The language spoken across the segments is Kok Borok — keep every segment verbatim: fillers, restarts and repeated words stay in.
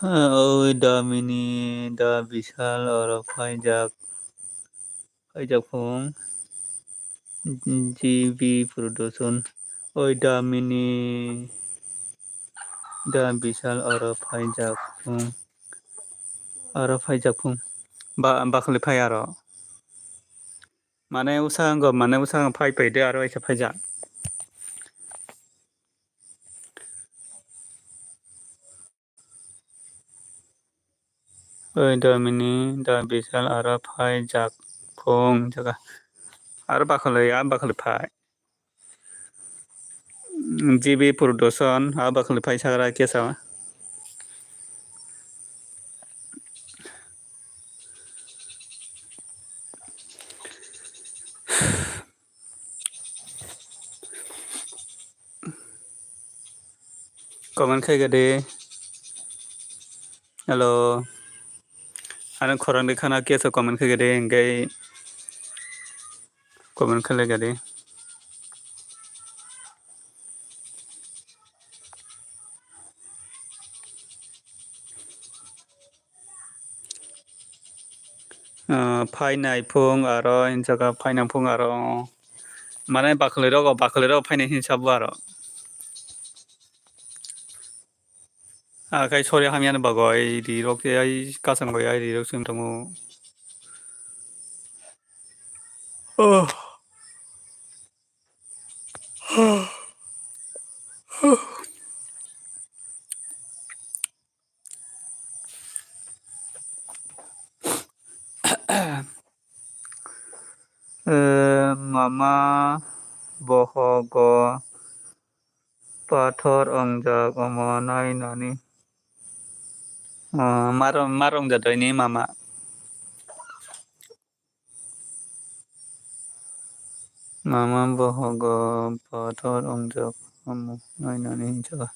Oi Damini, da Bishal oro phaijak, phaijak phung. G B Production. Oi Damini, da Bishal oro phaijak phung. Oro phaijak phung. Ba, bakhli phai aro. Mane usa wngkha, mane usa wngkha phai phai de aro waisa phaijak. Oi Damini, da Bishal aro phaijak phung jaga. Aro bakhli, a bakhli phai. G B Production, a bakhli phai sagra kesa. Comment khai gade. Hello. Ano khorang de khana kesa comment khai gade, engkai comment khai gade. Ah, phainai phung aro, hinsaka phainai phung aro. Mane bakhli rogo, bakhli rogo phainai hinsa bo aro. Ah, kai sorry hamya ni bagwi, ri rok tei ai kasam bai ai ri rok swng tongo. Oh. Eh, mama bohogo pathor ongjak omo nai nani. Oh, mar, mar ongjak doi ni mama. Mama bohogo pathor ongjak omo nai nani hinjago.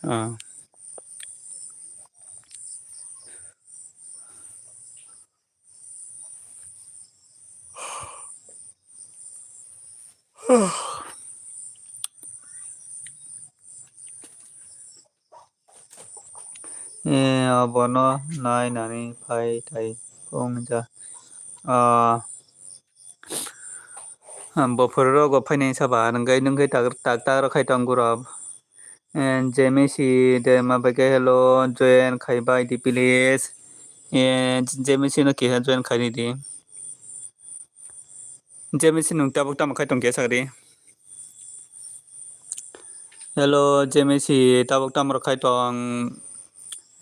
Ah. Eh, abono nai nani phai thai phung ja. Ah, bo phuru rogo phainai saba, nungkai nungkai tak tak tak rok khai tong gurab. Eh, J M C de ma bai khe hello, join khai bai di please. Eh, J M C no keha join khai di. J M C nung tabuk tamo khai tong khe sagri. Hello, J M C tabuk tamo rok khai tong.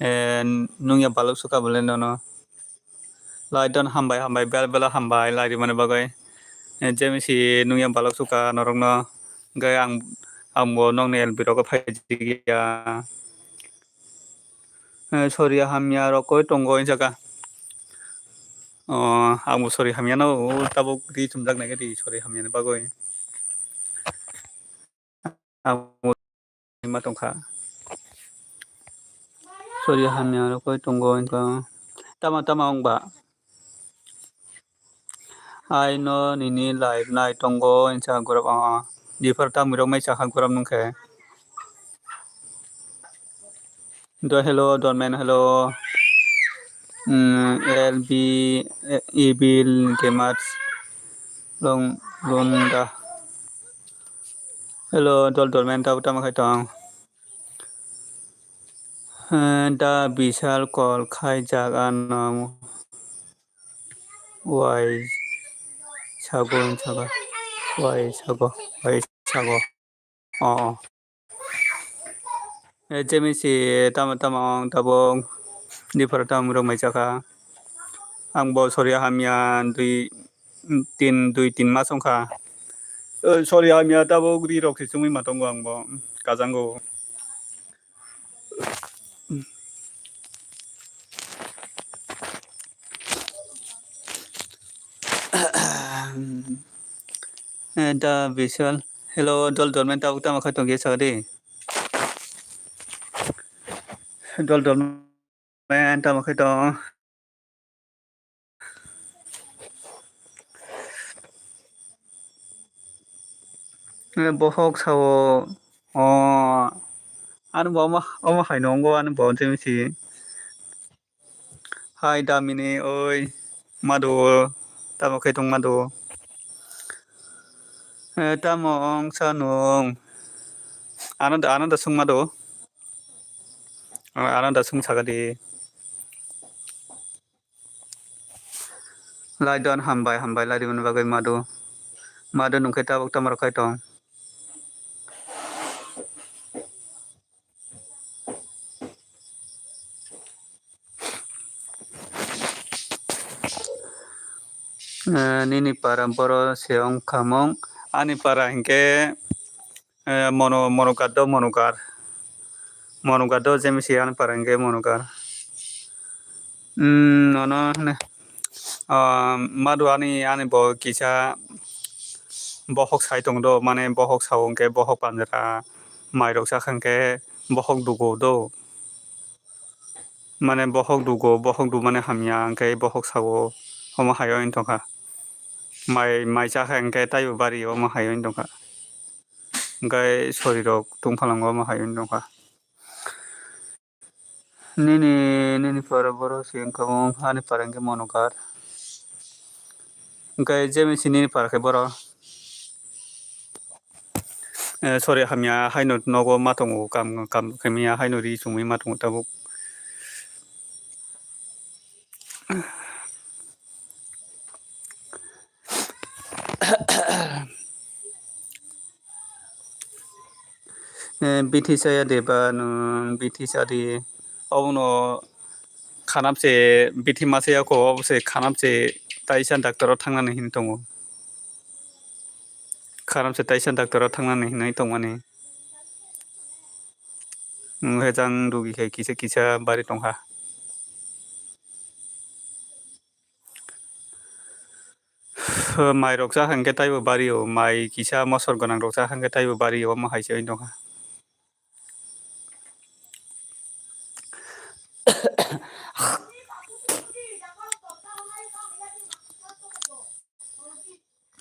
Eh, nung ya balok suka bole nono. Lai don hambai, hambai, bel bela hambai, lai rimani bagwi. Eh, J M C nung ya balok suka norokno. Hwnkhe ang, ang bo nokni L B rogo phai ya. Eh, sorry, hamya rok koi tongo, hinjaka. Oh, ang bo sorry hamya no, tabuk ri chumjak nai khe ri, sorry hamya ni bagwi. Ang bo ma tongkha. Sorry hamya rok koi tongo, hinjaka. Tama, tama wng ba? Ai no nini live nai tongo, hinsa gurap, ah, ah. Dipar ta mwirok mai sakha gurap nung khe. Do hello, Dorman, hello. Mm, L B, eh, Evil Gamers, Long, Londa. Hello, Dol Dorman, tabuk tamo khai tong? Eh, da Bishal call khai jak ano. Wai sago, hinsa ba. Wai sago, wai sago. Oh, oh. Eh, J M C tama tama ang tabuk dipar tamo rok mai chakha. Ang bo sorry hamya dui, tin, dui, tin mas wngkha. Eh, sorry hamya tabuk ri rok se chumui ma tongo ang bo. Kajango. Eh, da Vishal. Hello, Dol Dorman tabuk tamo khai tong khe sagadi. Dol Dorman tamo khai tong. Eh, bohok sao, o, Ani bo omo, omo hai no wngo ani bo jemisi. Hai damini oi madu o, tamo khe tong madu o. Eh, tamo ong sa nung. Ano da, ano da sung madu o. Ah, ano da sung saka di. Lai don hambai, hambai lai rimani bagwi madu. Madu nung khe tabuk tamo rok khai tong. Eh, nini para boro se wngkha mung. Ani para hinkhe, eh, mono, monogar do, monogar. Monogar do, jemisi ani para hinkhe monogar. Hmm, nono hwnwi, ah, madu ani, ani bo kisa bohok sai tongo do, mane bohok sao hinkhe bohok panjra mai rok sakha hinkhe bohok dugo do. Mane bohok dugo, bohok dubani hamya hinkhe bohok sao, omo hai wng tongkha. Mai, mai chakha hinkhe taibo bari omo hai wng tongkha. Hinkhe sori rok tungphalango omo hai wng tongkha. Nini, nini para boro se wngkha mo, ani para hinkhe monogar. Hinkhe jemisi nini para khe boro. Eh, sorry, hamya haino nogo ma tongo, kam, kam khe maya haino ri chumui ma tongo tabuk. Eh, bithi chaya de ba nwng bithi cha di. Obono khanam se bithi ma chaya kho, obo se khanam se taisa doctor o thangnani hin tongo. Khanam se taisa doctor o thangnani hinwi tongmani. Wngkhe jang rugi khe kisa kisa bari tongkha. Mai rok chakha hinkhe taibo bari o, mai kisa mosor gwnang rok chakha hinkhe taibo bari o, omo hai se wng tongkha.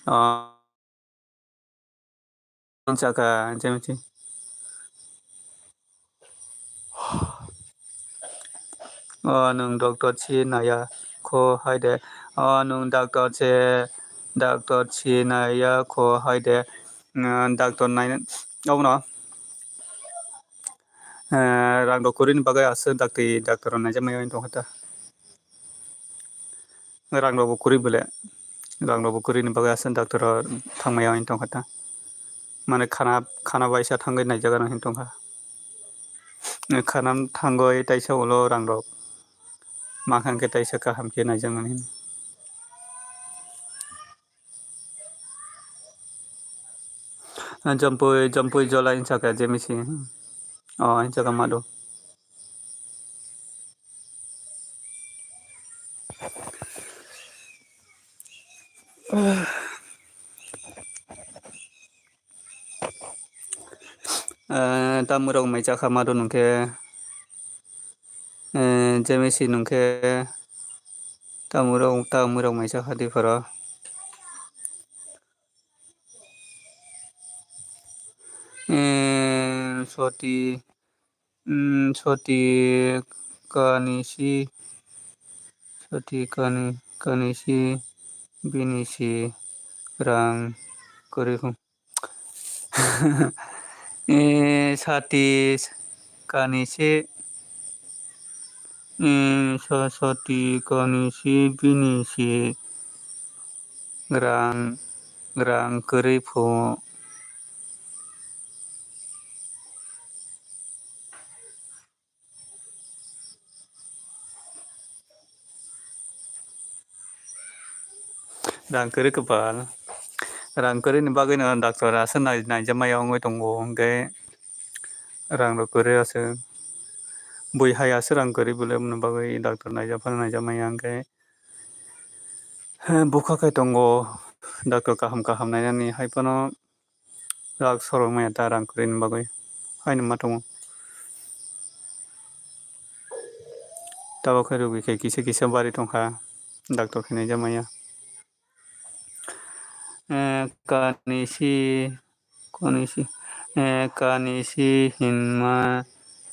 Ah. Saka, jemiti. O nwng doctor si naya kho hai de. O nwng doctor se, doctor si naya kho hai de. Nwng doctor nai, obono, eh, rang rok kwrwini bagwi aswk dakti, doctor rok naijakmani tongkha ta. Rang rok bo kwrwi bole, rang rok bo kwrwini bagwi aswk doctor o thangmaya wng tongkha ta. Mane khana, khana baisa thangwi naijak ano hin tongkha. Khana thangwi taisa ulo rang rok mankha khe taisa kaham khe naijakmani hin. Jompui, jompui jola hinsa khe jemisi. O hinsa khe madu. Eh, tamwi rok mai chakha madu nungkhe, eh, jemisi nungkhe tamwi rok, tamwi rok mai chakha dipharo. Eh, soti, mm, soti kanisi, soti kani, kanisi, binisi rang kwrwi. Eh, sati kanisi, eh, sa-, sati kanisi, binisi rang, rang kwrwi phu. Rang kwrwi kwpal. Rang kwrwini bagwino doctor aswk nai-, naijakmaya wngwi tongo, hwnkhe rang rok kwrwi aswk. Bui hai aswk rang kwrwi bole, aboni bagwi doctor naijak phano naijakmaya, hwnkhe, he, bwkha khe tongo, doctor kaham kaham nainani hai phano. Rak sorok maya ta rang kwrwini bagwi haino ma tongo. Tabuk khe rwgwi khe kisa kisa bari tongkha, doctor khe naijak maya. Eh, kanisi, kanisi, eh, kanisi hinma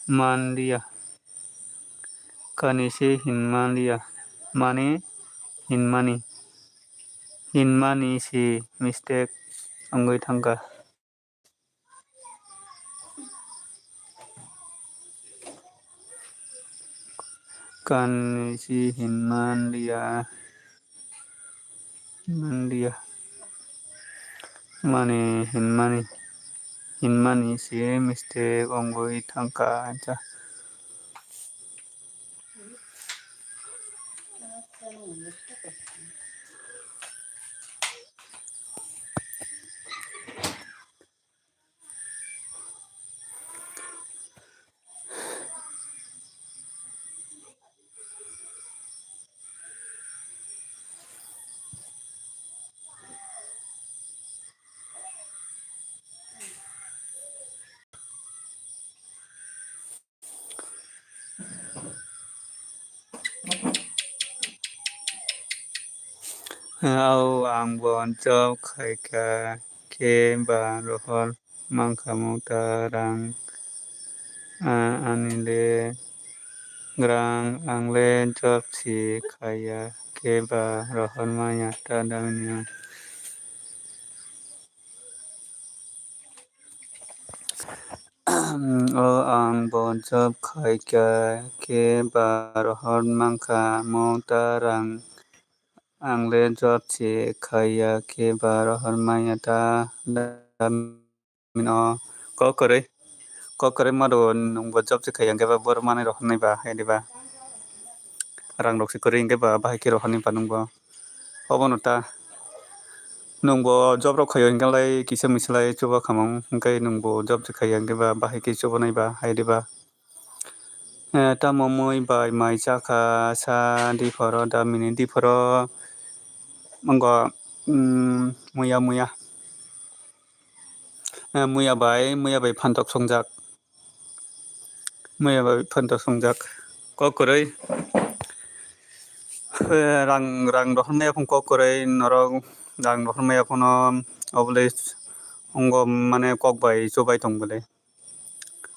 manliya. Kani se hinmanliya. Mani hinmani. Hinmani se mistake wngwi thangkha. Kani se hinmanliya. Manliya. Mani hinmani. Hinmani se mistake wngwi thangkha. Ao ang bo job khaikha khe ba rohor mankha mota rang, ah, ani le grang ang le job se khaiya khe ba rohor manya ta damni. O ang bo job khaikha khe ba rohor mankha mota rang. Ang le job se khaiya khe ba rohor manya ta damino. Kok kwrwi. Kok kwrwi mado nwng bo job se khaiya hwnkhe ba boro manwi rohornai ba hai diba. Rang rok se kwrwi hwnkhe ba bahai khe rohornai ba nwng bo. Obono ta nwng bo job rok khaio hwnkhe lai kisa misa lai chuba khamung hwnkhe nwng bo job se khaiya hwnkhe ba bahai khe chubanai ba hai diba. Eh, tamo mui bai mai chakha sa diphoro da mini diphoro wngkha, mm, muya muya. Eh, muya bai, muya bai phantok songjak. Muya bai phantok songjak. Kok kwrwi. Eh, rang, rang rohormaya phung kok kwrwi norok rang rohormaya phano obole wngkha mane kok bai chubai tong bole.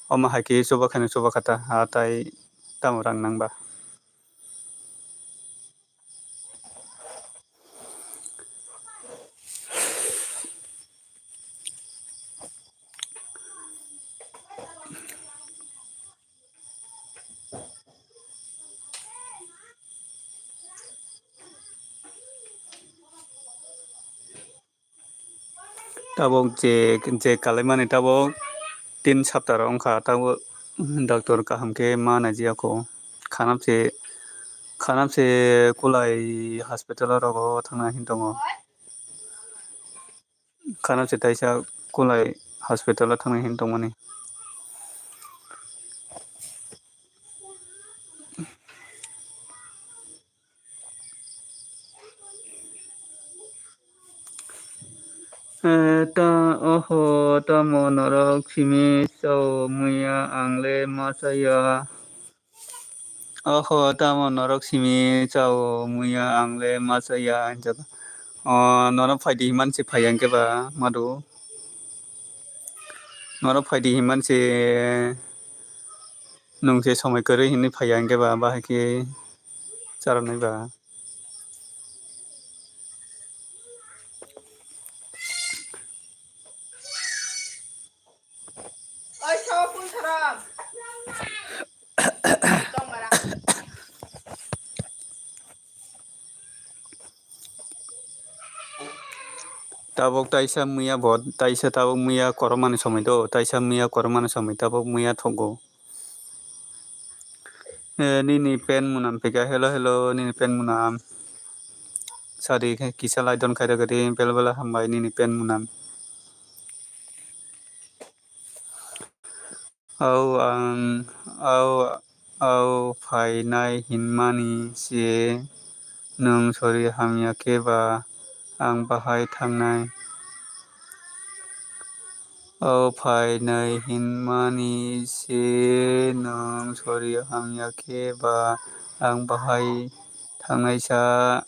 Omo hai khe chuba khaino chuba kha ta, ha tai tamo rang nang ba. Tabuk je, je kalaimani tabuk tin sapta rok wngkha, tabuk doctor kaham khe ma naijiyakho. Khanam se, khanam se kulai hospital o rogo thangna hin tongo. Khanam se taisa kulai hospital o thangna hin tongmani. Eh, ta, oho, tamo norok simi chao muya ang le ma chaya. Oho, tamo norok simi chao muya ang le ma chaya, hinjak. O, norok phaidi himani se phaiya hwnkhe ba, madu. Norok phaidi himani se. Nwng se somoi kwrwi hinwi phaiya hwnkhe ba, bahai khe charwnai ba. Tabuk taisa muya bo, taisa tabuk muya koromani somoi do, taisa muya koromani somoi tabuk muya thogo. Eh, nini pen munam pika, hello, hello, nini pen munam. Sadi khe kisa lai don khaira gadi, bela bela hambai nini pen munam. Au ang, au, au phainai hinmani se nwng sori hamya khe ba ang bahai thangnai. Au phainai hinmani se nwng sori hamya khe ba ang bahai thangnai sa.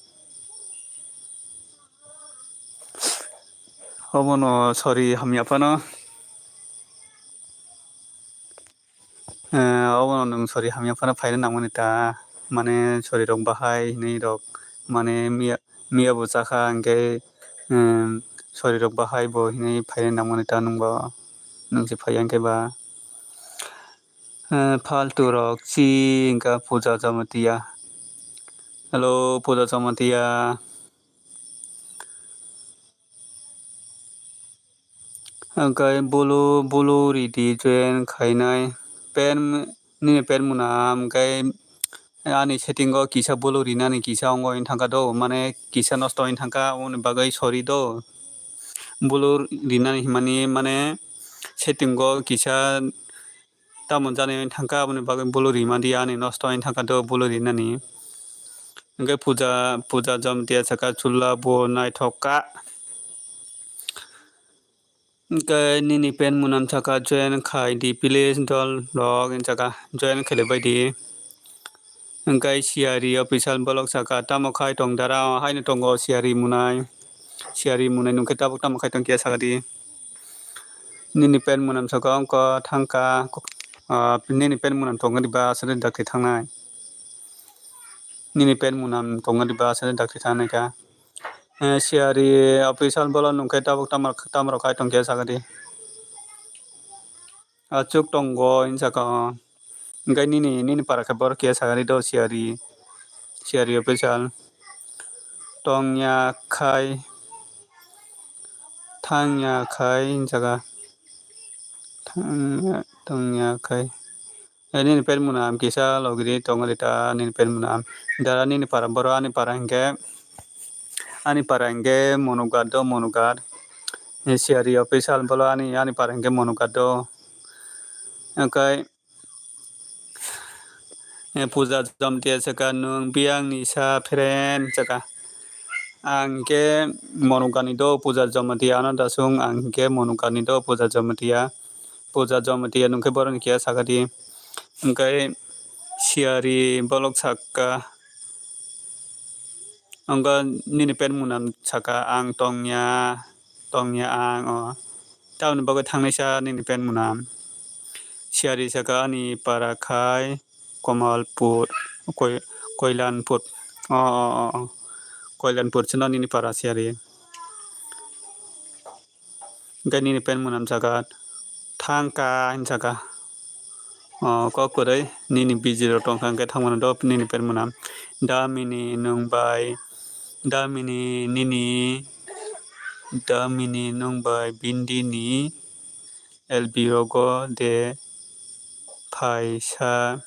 Obono sori hamya phano. Eh, obono nwng sori hamya phano phaina nangmani ta, mane sori rok bahai hinwi rok, mane miya, miya bo chakha, hwnkhe, em, sori rok bahai bo hinwi phaina nangmani ta nwngbo, nwng se phaiya hwnkhe ba. Eh, faltu rok chi wngkha Puja Jamatia. Hello, Puja Jamatia. Hwnkhe bulu, bulu ridi join khainai. Pen, nini pen muna hwnkhe ani setting o kisa bulu rinani kisa ongo wng thangkha do, mane kisa nosto wng thangkha, aboni bagwi sori do. Bulu rinani himani mane setting o kisa tamo jani wng thangkha, aboni bagwi bulu rima di ani nosto wng thangkha do bulu rinani. Hwnkhe Puja, Puja Jamatia saka chula bo naithok kha. Hwnkhe nini pen munam saka join khai di please dol rok, hwn saka join khailaibai di. Hwnkhe Siyari official bolok saka tamo khai tong dara, haino tongo Siyari munai. Siyari munai nungkhe tabuk tamo khai tong kiya saka di. Nini pen munam saka wngkha thangkha, ah, nini pen munam tongo diba aswk dakti thangnai. Nini pen munam tongo diba aswk dakti thangnai kha. Eh, Siyari official bolok nungkhe tabuk tamo, tamo rok khai tong kiya saka di. Achuk tongo hinwi saka o. Hwnkhe nini, nini para khe borok kiya sakani do Siyari, Siyari official. Tongya khai, thangya khai hinwi saka. Thangya, tongya khai. Eh, nini pen munam kisa logiri tongo rita nini pen munam. Dara nini para borok ani para hwnkhe, ani para hwnkhe Monugat do Monugat. Eh, Siyari official bolo ani, ani para hwnkhe Monugat do. Hwnkhe Eh, Puja Jamatia saka nwng biyang ni sa friend saka. Ang khe Monogani do Puja Jamatia ano dasung, ang khe Monogani do Puja Jamatia. Puja Jamatia nwng khe borok ni kiya saka di. Hwnkhe Siyari bolok saka. Wngkha nini pen munam saka ang tongya, tongya ang o. Tamoni bagwi thangnai sa nini pen munam. Siyari saka ani para khai Komalpur, Koi-, Koilanpur. O, o, o, o. Koilanpur chwngno nini para Siyari. Hwnkhe nini pen munam saka thangkha hinwi saka. O, kok kwrwi nini busy rok tongkha hwnkhe thangmano do nini pen munam. Damini nwng bai, damini nini, damini nwng bai bindini L B rogo de phaisa,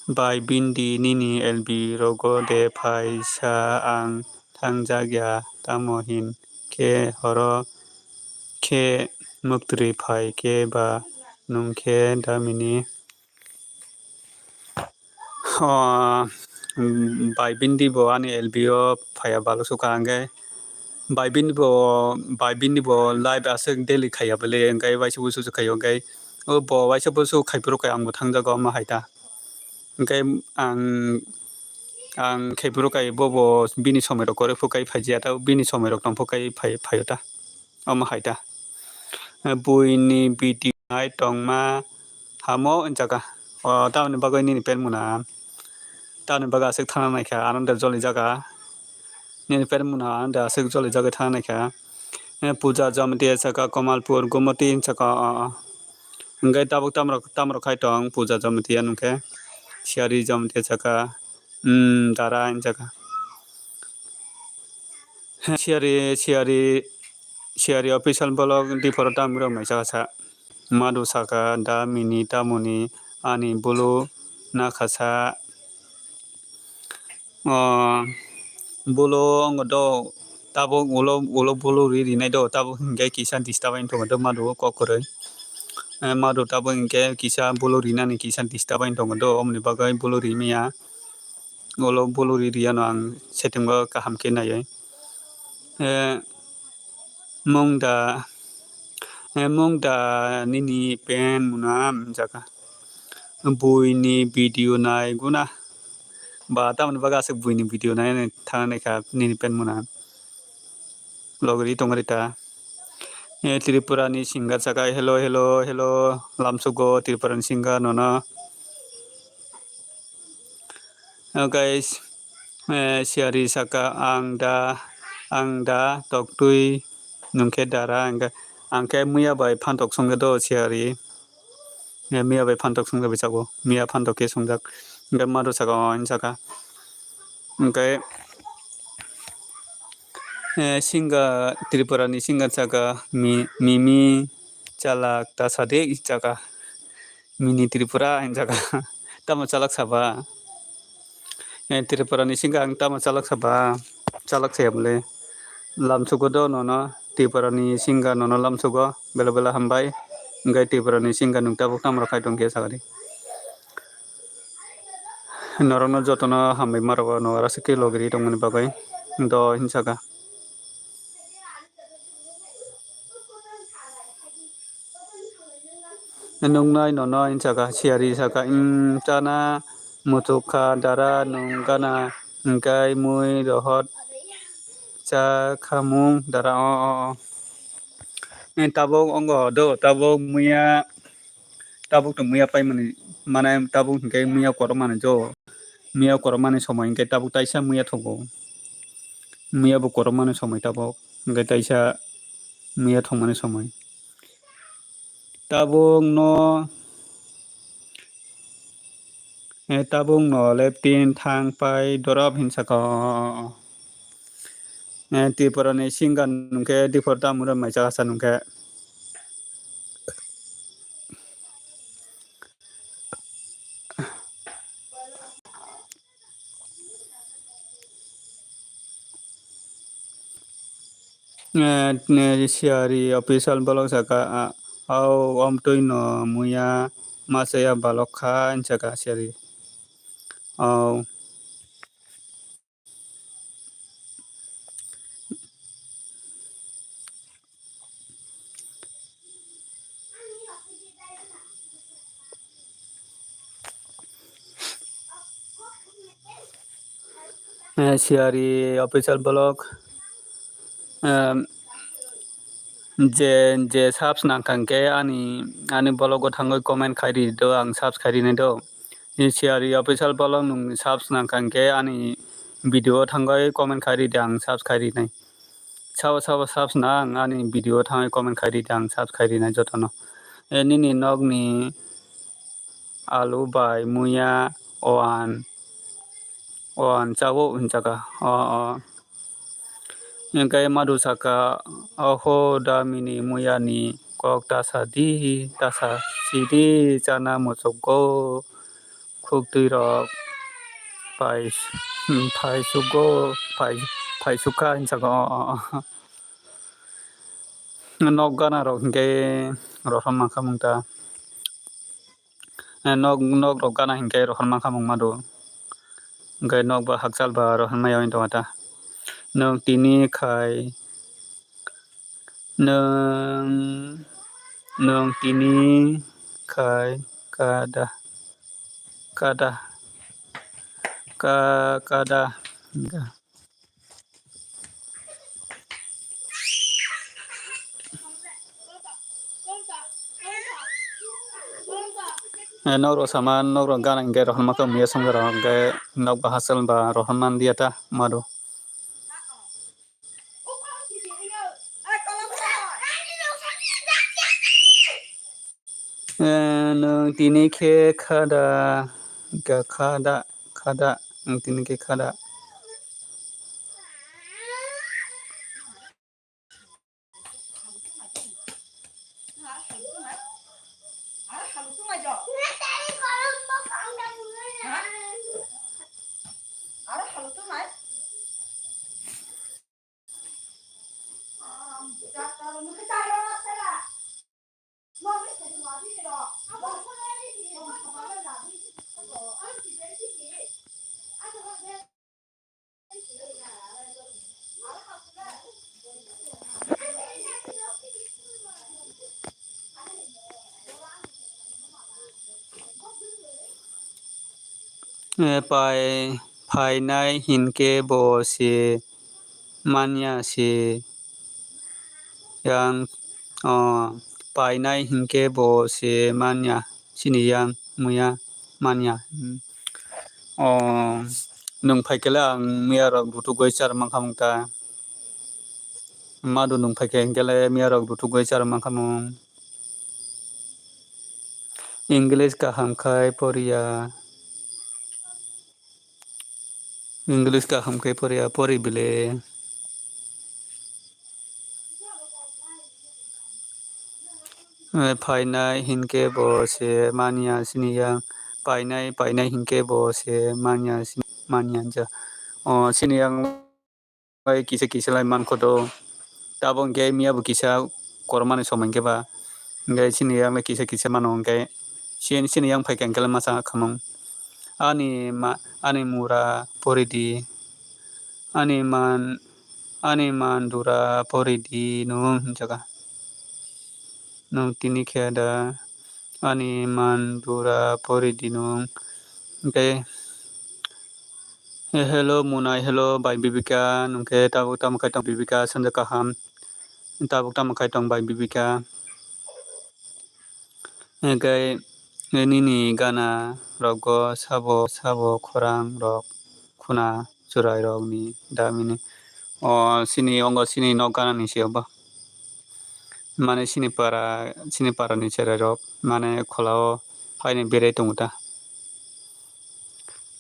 bai bindi nini L B rogo de phaisa ang thangjak ya, tamo hin khe horo khe muktri phai khe ba nwng khe damini. O, bai bindi bo ani L B o phaiya balo sukha hwnkhe, bai bindi bo, bai bindi bo live aswk daily khaiya bwle, hwnkhe waisa busu khaio, hwnkhe o bo waisa busu khaiphuru khe ang bo thangjago omo hai ta. Hwnkhe ang, ang khaiphuru khe bobo bini somoi rok kwrwi phukai phaijiya ta, bini somoi rok tong phukai phai, phaio ta, omo hai ta. Buini video nai tongma hamo hinjaka. O, tamoni bagwi nini pen muna. Tamoni bagwi aswk thangna naikha, ano de joli jaga. Nini pen muna ano de aswk joli jagwi thangna naikha. Eh, Puja Jamatia saka Komalpur Gumoti hinjaka, o, o. Hwnkhe tabuk tamrok, tamrok khai tong Puja Jamatia nungkhe. Siyari Jamatia saka, um, dara hinjaka. Siyari, siyari, siyari official bolok diphoro tamirok mai saka sa. Madu saka, da mini, tamoni, ani bulu, nakhasa. O, bulu, ongo do, tabuk ulo, ulo bulu ri rinai do, tabuk hinkhe kisa disturb wng tongo do, madu kok kwrwi. Eh, madu tabuk hinkhe kisa bulu rinani kisa disturb wng tongo do, omoni bagwi bulu rimaya. Ulo bulu ri riyano ang setting o kaham khe naiwi. Eh, mungda, eh, mungda nini pen muna hinjaka. Buini video nai guna. Ba tamoni bagwi aswk buini video nai thangna naikha nini pen muna. Logri tongri ta. Eh, Tripura ni singer saka, hello, hello, hello, lamsugo Tripura ni singer nono. Oh, guys, eh, Siari saka, ang da, ang da, toktui, nungkhe dara, ang, ang khe muya bai phantok songya do, Siari. Eh, muya bai phantok songya bai sabo, muya phantok khe songjak. Hingke mado saka, oh, hini saka. Hingke, eh, singer, Tripura ni singer saka, mi-, mimi, chalak, ta sade, saka. Mini Tripura hinjak. Tamo chalak saba. Eh, Tripura ni singka ang tamo chalak saba. Chalak saya bole. Lamsugo do nono. Tripura ni singka nono lamsugo. Bela bela hambai. Hingke Tripura ni singka nung tabuk tamo rok khai tong khe sagadi. Norokno jotono hambai ma rwgo no oro se khe logiri tongmani bagwi. Do hinsaka. Nungnai nono hinsaka, Siari saka, "Em, chana muchukha dara nung gana hingkai mui rohot cha khamung dara o, o, o." Em, tabuk ongo do, tabuk muya, tabuk to muya paimani, mane tabuk hingkai muya korokmani jo, muya korokmani somoi hingkai tabuk taisa muya thogo. Muya bo korokmani somoi tabuk, hingkai taisa muya thongmani somoi. Tabuk no, eh, tabuk no leptin thang pai dorop hinsaka. Eh, Tripura ni singka nungkhe Tripura tamura mai chakasa nungkhe. Eh, ne, Siari official blog saka, ah, au, omtui no muya masa ya balok kha, hinsaka Siari. Au. Eh, Siari official blog, em, je, je subs nangkha hingke ani, ani blog o thangwi comment khai ri do, ang subs khai rinai do. Ni Siari official blog nung subs nangkha hingke ani video o thangwi comment khai ri de, ang subs khai rinai. Sabo sabo subs nang ani video o thangwi comment khai ri de, ang subs khai rinai jotono. E nini nokni alu bai muya oan, oan chao hinjaka. O, o. Hingke madu saka, "Oho, damini muyani kok ta sa di, ta sa si di, chana muchukgo, khuktwi rok pai, pai sukgo, pai, pai sukha," hinjaka. O, o, o. Nok gana rok hingke rohorma kha mungta. Eh, nok, nok rok gana hinkhe rohorma kha mungma do. Hinkhe nok ba hakchal ba rohorma yaui tongma ta. Nwng tini khai, nwng, nwng tini khai kada, kada, ka, kada. Eh, nok rok sama, nok rok gana hinkhe rohorma khe muya songja rok hinkhe nok ba hachal ba rohorma diya ta mado. Eh, nwng tini khe khada, ga khada, khada, nwng tini khe khada. Eh, pai, phainai hinkhe bo se manya se yang O, painai hinkhe bo se manya, sini yang muya manya. Hmm. O, nwng phaikhe le ang miya rok ruthugwi char mankha mung ta. Madu nwng phaikhe hinkhe le miya rok ruthugwi char mankha mung. English kaham khai poriya. English kaham khe poriya, pori bile. Eh, phainai hinkhe bo se manya sini yang. Painai, painai hinkhe bo se manya sini, manya ja. O, sini yang bai kisa kisa lai mankho do. Tabok hinkhe miya bo kisa kormani somoi hinkhe ba. Hinkhe sini yang lai kisa kisa mano hinkhe. Sini, sini yang phaikhe hinkhe le masa khamung. Ani ma, ani mura poridi. Ani man, ani man dura poridi nwng hinjaga. Nwng tini khe da ani man dura poridi nwng. Hinkhe, he-, hello Munai, hello bai Bibika, nwng khe tabuk tamo khai tong Bibika, sanja kaham. Tabuk tamo khai tong bai Bibika. Hinkhe nini gana rogo sabo sabo khorang rok khuna chwrai rok ni damini. O sini ongo sini nok gana ni se obo. Mane sini para, sini para ni chwrai rok mane khola o haino berai tongo ta.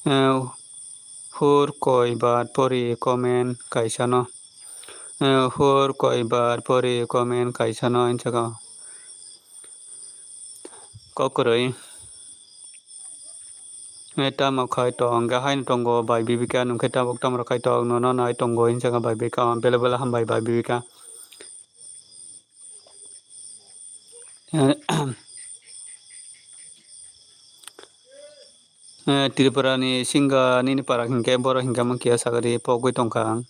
Eh, hur koi bar pori comment kaisa no. Eh, hur koi bar pori comment kaisa no hinjago. Kok kwrwi. Eh, tamo khai tong, ga haino tongo bai Bibika, nwng khe tabuk tamo rok khai tong, nono nai tongo hinjago bai Bibika, bele bele hambai bai Bibika. Eh, Tripura ni singa nini para hinkhe borok hinkhe mung kiya sagari pogwi tongkha ang.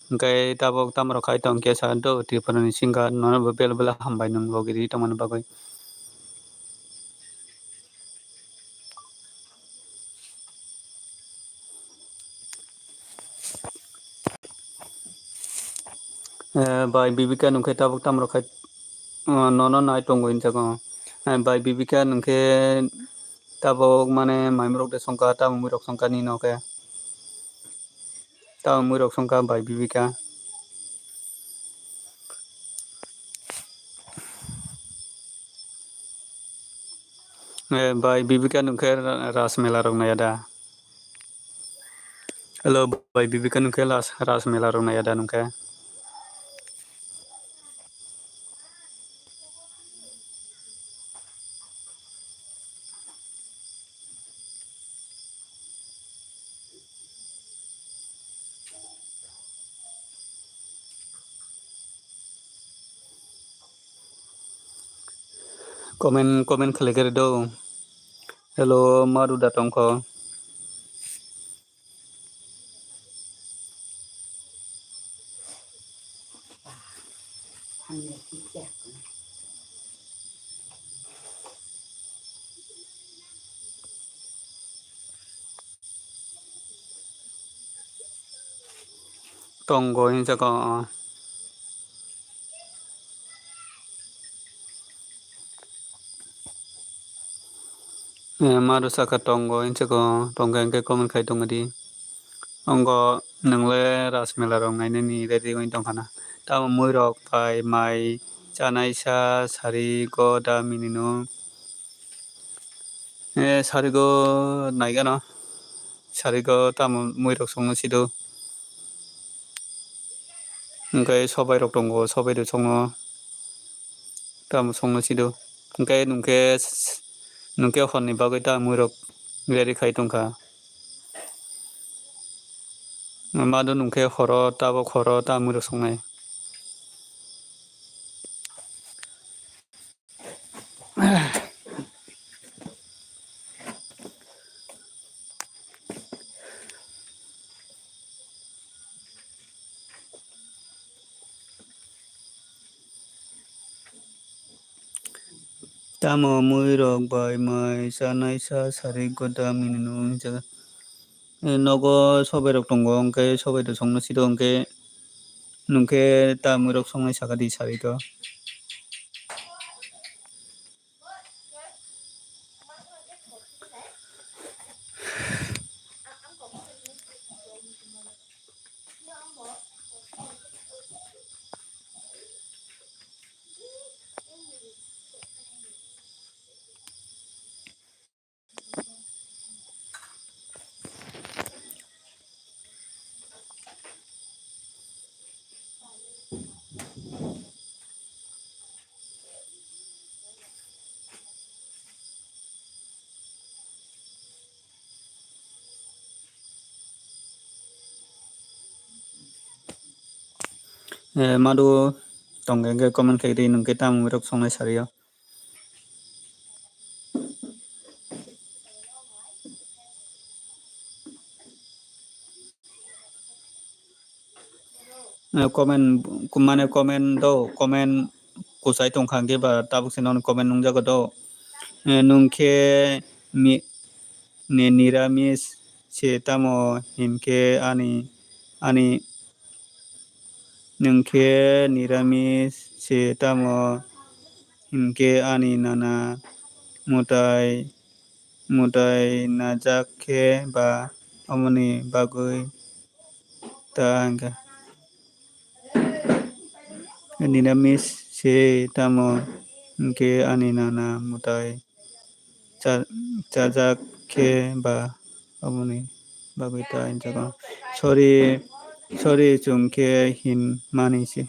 Hinkhe tabuk tamo rok khai tong kiya sa do Tripura ni singa nono bo bela bela hambai nwng logi ri tongmani bagwi. Eh, bai Bibika nwng khe tabuk tamo rok khai, eh, nono nai tongo hinjago. Eh, bai Bibika nwng khe tabuk mane maimrok de songkha, tamo muirok songkha nini no khe. Tamo muirok songkha bai Bibika. Eh, bai Bibika nwng khe ra-, ras mela rok naiya da? Hello, bai Bibika nwng khe las-, ras mela rok naiya da nwng khe? Comment, comment khlai khe rw do. Hello, ma ruda tongkho. Tongo hinjago. Eh, maru saka tongo hinjago, tongkha hinkhe comment khai tongdi. Ongo nwngle ras mela rok nainani ready wng tongkhana. Tamo muirok bai mai chanai sa sari go da minino. Eh, sarigo naigano. Sarigo tamo muirok songno sido. Hinkhe sobairok tongo, sobairok songno tamo songno sido. Hinkhe nwngkhe, nwngkhe horni bagwi tamo muirok ready khai tongkha. Mado nwngkhe horo, tabok horo tamo muirok songnai. Tamo muirok bai mai chanai sa sari godam hinwi nw hwnjago. Eh, nogo sobairok tongo, hwnkhe sobairok songno sido, hwnkhe nwngkhe ta muirok songnai sakha di sari to. Eh, madu tong hwnkhe comment khaidi, nwng khe tamo rok songnai sari o. Eh, comment, mane comment do, comment kuchai tongkha hwnkhe ba tabuk se nono comment nungjago do. Eh, nwng khe mi-, ni-, niramis se tamo hinkhe ani, ani, nwng khe niramis se tamo hinkhe ani nana mwtai, mwtai najak khe ba omoni bagwi ta hwnkha. Niramis se tamo hinkhe ani nana mwtai cha-, chajak khe ba aboni bagwi ta hinjago. Sorry, sorry chwng khe hinmani se.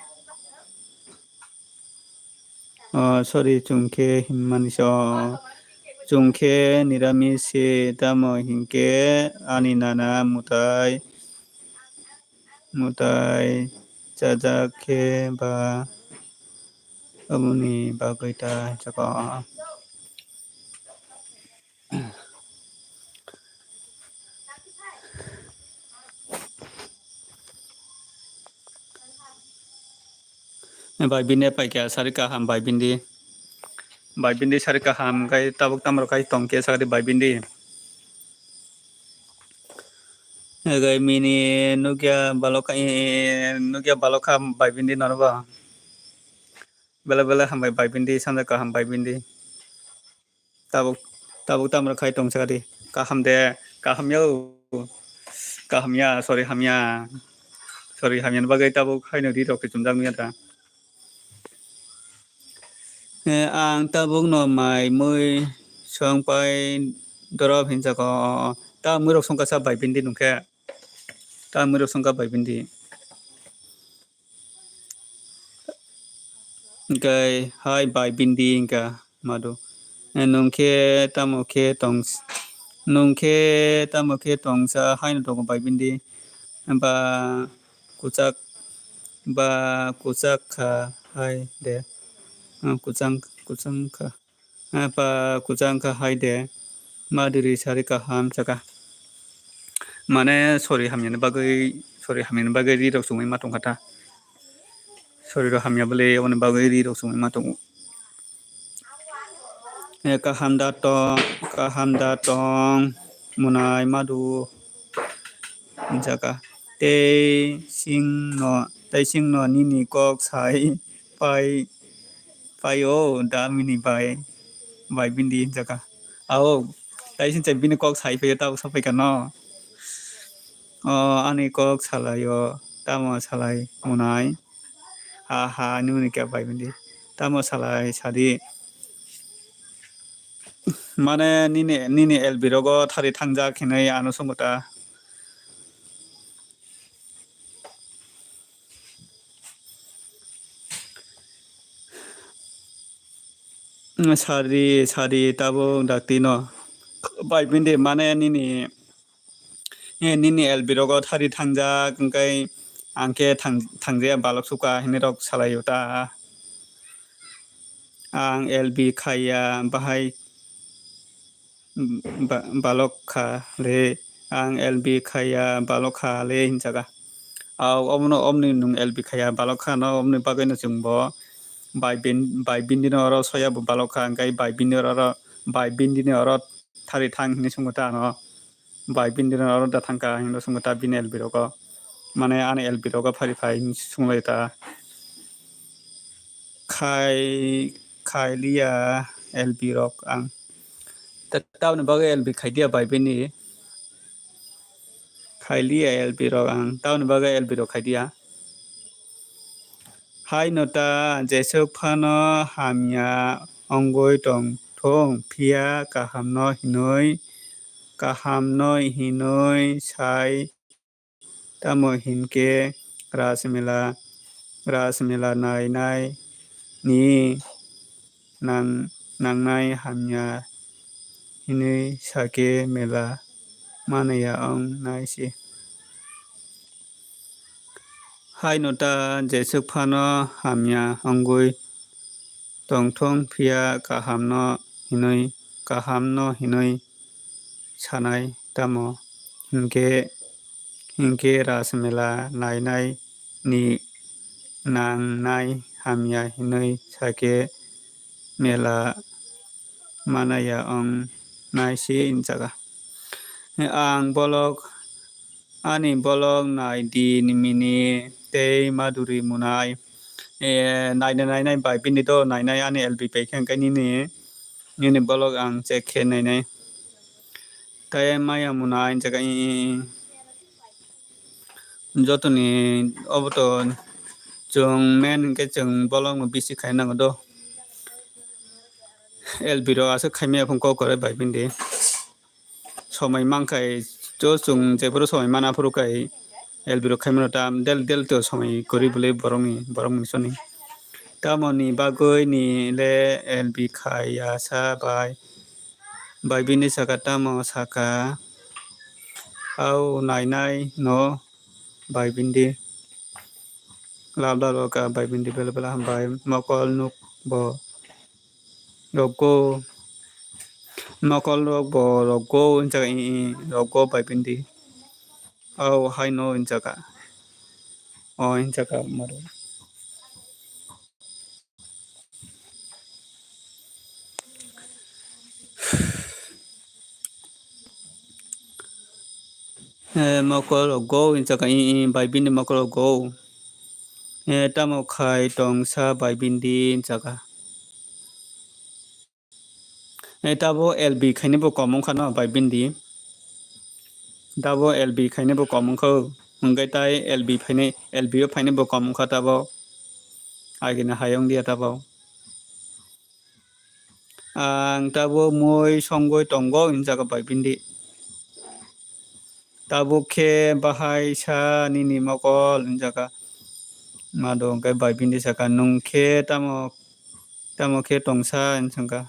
Oh, sorry chwng khe hinmani se. Oh, chwng khe niramis se tamo hinkhe ani nana mwtai, mwtai chajak khe ba aboni bagwi ta hinjago. Bai bini pai khe sari kaham bai bini. Bai bini sari kaham kai tabuk tamro kai tong khe sari bai bini. Gai mini nukya balok, eh, nukya balok kha bai bini nono ba. Bela bela hambai bai bini sanja kaham bai bini. Tabuk, tabuk tamro khai tong sari. Kaham de, kaham ya. Kaham ya, sorry hamya. Sorry hamya ni bagwi tabuk haino ri rok khe chumjak ya ta. Eh, ang tabuk no mai mui song pai dorop hinjago. Ta mui rok songkha sa bai bini nungkhe. Ta mui rok songkha bai bini. Hwnkhe hai bai bini hwnkha madu. Eh, nwng khe tamo khe tong s-, nwng khe tamo khe tongsa haino tongo bai bini. Ba kwchak, ba kwchak kha hai de. Ah, kwchang, kwchang kha. Ah, ba kwchang kha hai de. Maduri sari kaham chaka. Mane sori hamyani bagwi, sori hamyani bagwi ri rok chumui ma tongkha ta. Sori rok hamya bwle aboni bagwi ri rok chumui ma tongo. Eh, kaham da tong, kaham da tong, munai madu. Jaka. Tei singno, tei singno nini kok sai pai, pai o da mini bai, bai bini jaka. Ao, tei sing chai bini kok sai pai o tabuk sa pai kha no. O, ani kok salai o, tamo salai munai. Ha, ha, ani muni kya bai bini. Tamo salai sadi. Mane nini, nini L B rogo thari thangjak hinui ano songwta. Sari, sari tabuk dakti no. Bai bini mane nini, eh, nini L B rogo thari thangjak, hwnkhe ang khe thang-, thangjaya balok suka hinui rok salai o ta. Ang L B khaiya bahai ba-, balok kha le, ang L B khaiya balok kha le hinjaga. Ao omono omni nwng L B khaiya balok kha no, omni bagwi no chwng bo bai bin-, bai bini no oro soya bo balok kha, hwnkhe bai bini oro, bai bini no oro thari thang hinui swngo ta ano. Bai bini no oro da thangkha hinui swngo ta bini L B rogo. Mane ani L B rogo phari phai hinui swnglaio ta. Khai, khai liya L B rok ang. Ta-, tamoni bagwi L B khai diya bai bini. Khai liya L B rok ang. Tamoni bagwi L B rok khai diya. Hai no ta jeswk phano hamya ongwi tong thung, phiya kaham no hinwi, kaham no hinwi sai. Tamo hinkhe Rajmela, Rajmela nainai ni nang-, nangnai hamya hinwi sakhe mela manaya ong nai se. Haino ta jeswk phano hamya wngwi tongthung, phiya kahamno hinwi, kahamno hinwi sanai tamo? Hinkhe, hinkhe Rajmela nainai ni nangnai hamya hinwi sakhe mela manaya wng nai se hinjaga. Ang bolok, ani bolok nai di mini tei Madhuri Munai. Eh, naina nainai bai bini do nainai ani L B paikha hwnkhe nini, nini bolok ang check khe nainai. Tei maya muna hinjaga i, i, i. Jotoni obo to chwng main hinkhe chwng bolongno bisi khaina nango do. L B rok aswk khaimaya phung kok kwrwi bai bini. Somai mankhai to chwng jephuru somai mana phuru kai L B rok khaimano tam del del to somai kwrwi bwlwi borokni, borokni soni. Tamoni bagwi ni le L B khai ya sa bai. Bai bini saka tamo saka, "Au nainai no bai bini." Labla loka bai bini bela bela hambai mokol nuk bo rogo, mokol rok bo rogo hinjaga i, i, rogo bai bini. Au hai no hinjaga. O hinjaga maro. Eh, mokol rok go hinjaga i, i, bai bini mokol rok go. Eh, tamo khai tong sa bai bini hinjaga. Eh, tabo L B khainai bo kom wngkha no bai bini. Tabo L B khainai bo kom wngkha. Hwnkhe tai L B phainai, L B o phainai bo kom wngkha tabo. Agini hayung dia tabo. Ang tabo mui songwi tongo hinjaga bai bini. Tabuk khe bahai sa nini mokol hinjaga. Mado hwnkhe bai bini saka, "Nwng khe tamo, tamo khe tongsa?" hinwi swngkha.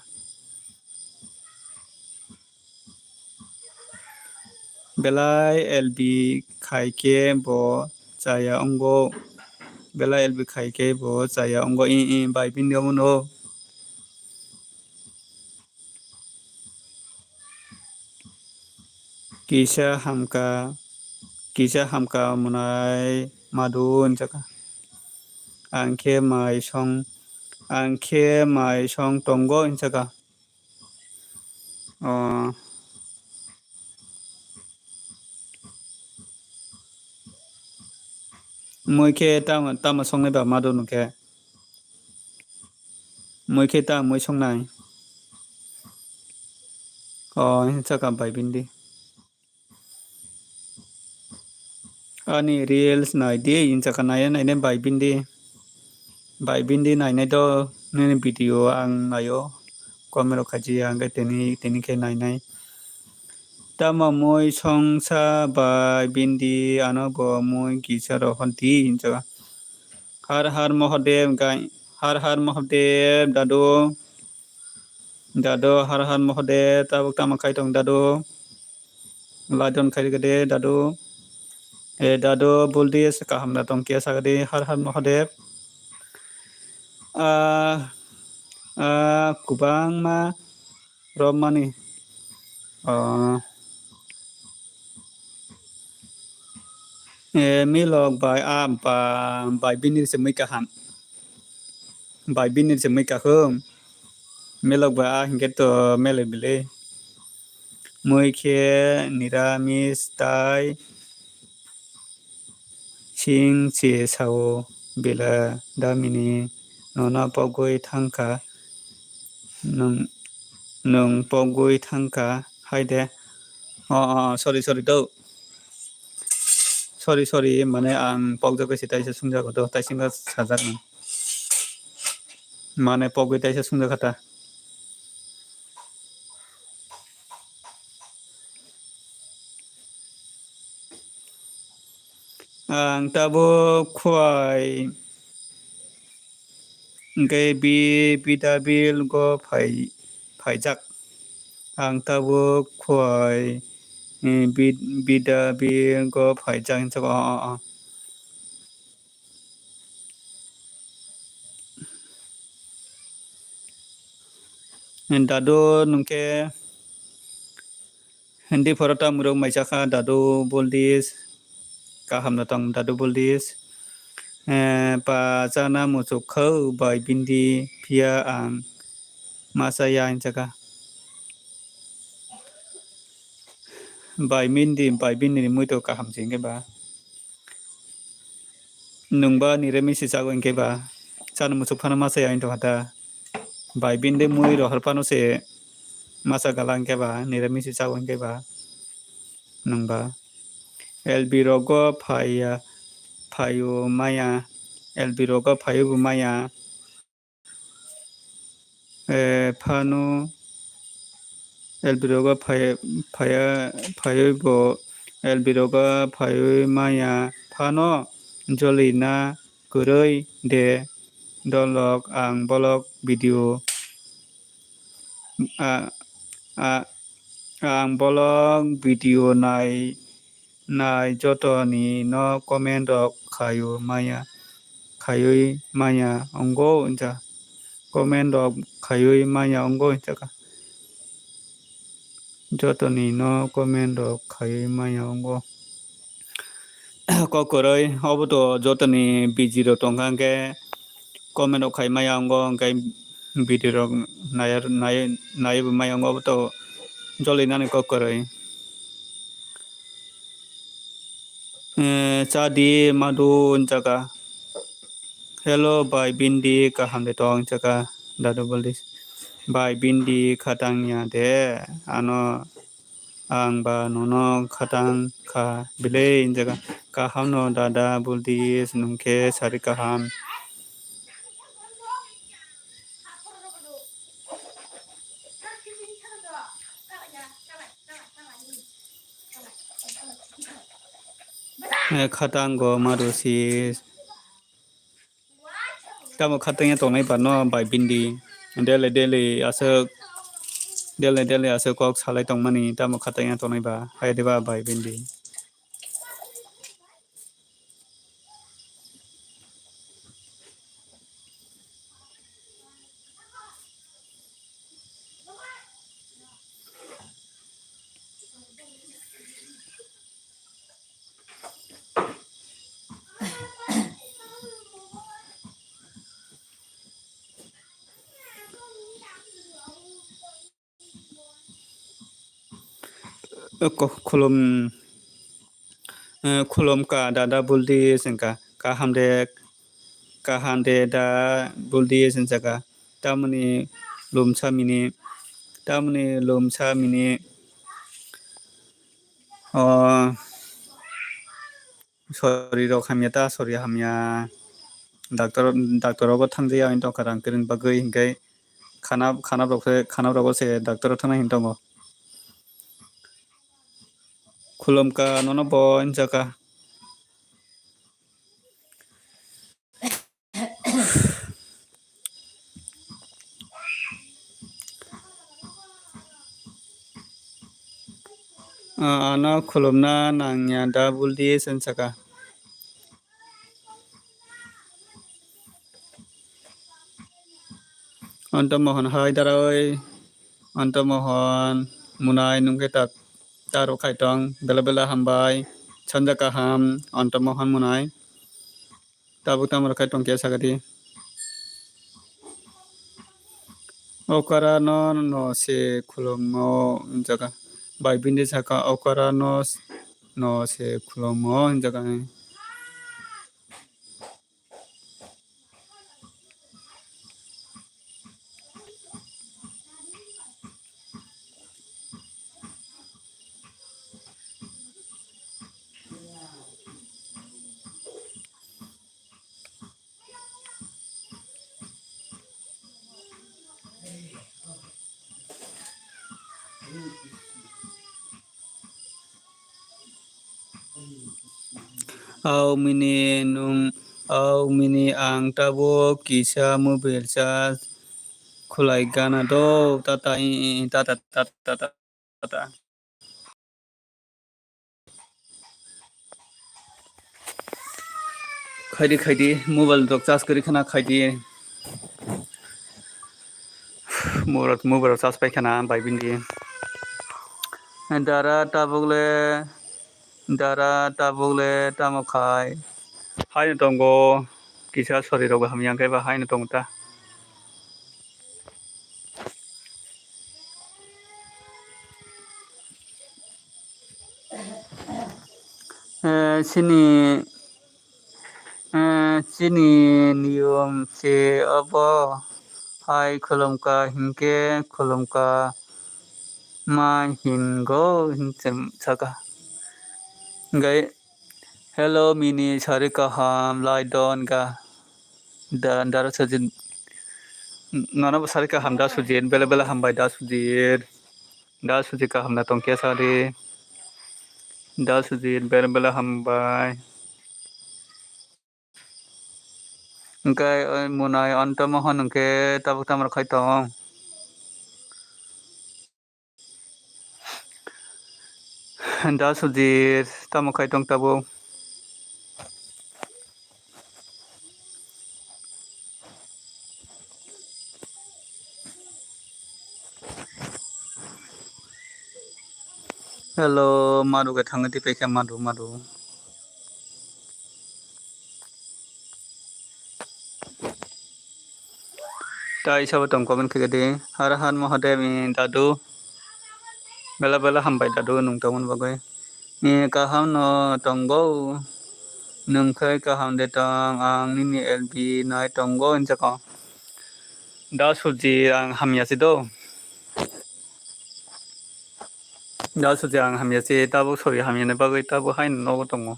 Belai L B khai khe bo chaya wngo. Belai L B khai khe bo chaya wngo. I, i, bai bini omo no. Kisa hamka, kisa hamka mwnai madu hinjaka. Ang khe mai song, ang khe mai song tongo hinjaka. O. Mui khe tamo, tamo songnai ba madu nung khe. Mui khe ta mui songnai. O, hinjaka bai bini. Ani reels nai di, hinjaka nai nai bai bini. Bai bini nai nai do, nini video ang naio. Comment rok khachi ya, hwnkhe tini, tini khe nai nai. Tamo mui songsa bai bini, ano bo mui kisa rohor di, hinjaka. Har har Mahadev gai, har har Mahadev dadu. Dadu har har Mahadev, tabuk tamo khai tong dadu. Ladon khai de dadu. E dadu buldi se kaham na tong khe sagadi har har Mahadev. Ah, ah, kubangma romani. Ah. E, milok bai a ba, bai bini se mui kaham. Bai bini se mui kaham. Milok bai a hingke to mele bile. Mui khe niramis tai sing se sao bela damini nono pogwi thangkha. Nwng, nwng pogwi thangkha hai de. O, o, o, sorry, sorry, do. Sorry, sorry, mane ang pokjagwi se taisa sungjago do, taisingkha sajak nang. Mane pogwi taisa sungjakha ta. Ang tabuk khuai hwnkhe bi-, bidabil go phai-, phaijak. Ang tabuk khuai, eh, bid-, bidabil go phaijak hinwi sago. O, o, o. Dadu nungke hindi phoro ta muruk maisa kha, Dadu Buldis. Kaham no tong, Dadu Buldis. Eh, pa chana muchuk khau bai bindi phiya ang masa ya hinjaka. Bai bindi, bai bindi ni mui to kaham se hinkhe ba. Nungba niremi si chago hinkhe ba. Chana muchuk phano masa ya hinto hata. Bai bindi mui rohor phano se masa gala hinkhe ba, niremi si chago hinkhe ba. Nungba. L B rogo phaiya, phaio maya. L B rogo phaio bo maya. Eh, phano L B rogo phai-, phaiya, phaioi bo L B rogo phaioi maya. Phano joli na kwrwi de dolok ang bolok video. A, a, ang bolok video nai, nai jotoni no comment rok khaio maya, khaioi maya ongo hinja. Comment rok khaioi maya ongo hinjaka. Jotoni no comment rok khaioi maya ongo. Kok kwrwi, obo to jotoni busy rok tongkha, hwnkhe comment rok khai maya ongo, hwnkhe video rok naya, naya, naiwi maya ongo, obo to joli nani kok kwrwi. Eh, chadi madu hinjaka. Hello, bai bindi kaham de tong hinjaka, Dadu Buldis. Bai bindi khatang ya de, ano ang ba nono khatang kha bile hinjaka. Kaham no Dada Buldis, nungkhe sari kaham. Eh, khatang go madu si. Tamo khatang ya tongnai ba no bai bindi. Daily daily aswk, daily daily aswk kok salai tongmani, tamo khatang ya tongnai ba, hai de ba bai bindi. Ko-, khulum, eh, khulum ka dada buldi sengka, kaham de, kaham de da buldi sengka, tamoni lumsa mini, tamoni lumsa mini, oh, Sori rok hamya ta, sori hamya. Doctor, doctor rogo thangjaya wng tongkha rang kwrwng bagwi, hinkhe khana, khana rok se, khana rogo se doctor o thangnai hin tongo. Khulumkha nono bo hinjaka. Ah, ano khulumna nangya da buldi sen saka. Anto Mohon hai daroi, Anto Mohon munai nungke tak taro khaitong bela bela hambai sanja kaham Anto Mohon munai. Tabuk tamo rwkha tongkhe sakadi. Okara no no se khulummo hinjaka. Bai bini saka okara no no se khulummo hinjaka. Au mini nung, au mini ang tabuk kisa mobile charge khulai gana do, tata i, i, tata, tata, tata, tata. Khaidi, khaidi, mobile rok charge kwrwi khana khaidi. Murot mubaro chas pai khana bai bini. Dara tabuk le, dara tabuk le tamo khai. Haino tongo kisa sori rok bo hamya khe ba haino tongo ta. Eh, sini, eh, sini niyom se obo hai khulumka hinkhe khulumka ma hingo hin saka. Gai, hello, mini sari kaham, lai don ga. Da, dara sajin. Nono bo sari kaham da sujin, bele bele hambai da sujin. Da suji kaham na tongkhe sadi. Da suji bel bela hambai. Hwnkhe oi munai anto mohon hwnkhe tabuk tamo khai tong. Da suji tamo khai tong tabuk. Hello, madu khe thangwi twi paikha madu, madu. Tai sabo tong comment khe di. Har har Mahadev ni dadu. Bela bela hambai dadu nwng tongmani bagwi. Ni kaham no tongo. Nwng khai kaham de tong, ang nini L B nai tongo hinjakha. Da suji ang hamya si do. Da suji ang hamya si tabuk sori hamya ni bagwi tabuk hai nogo tongo.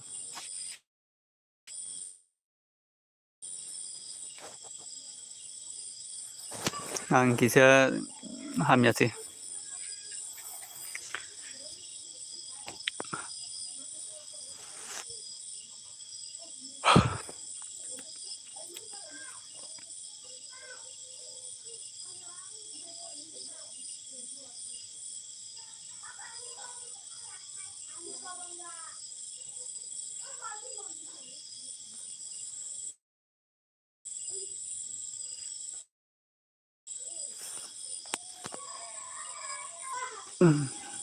Ang kisa hamya se.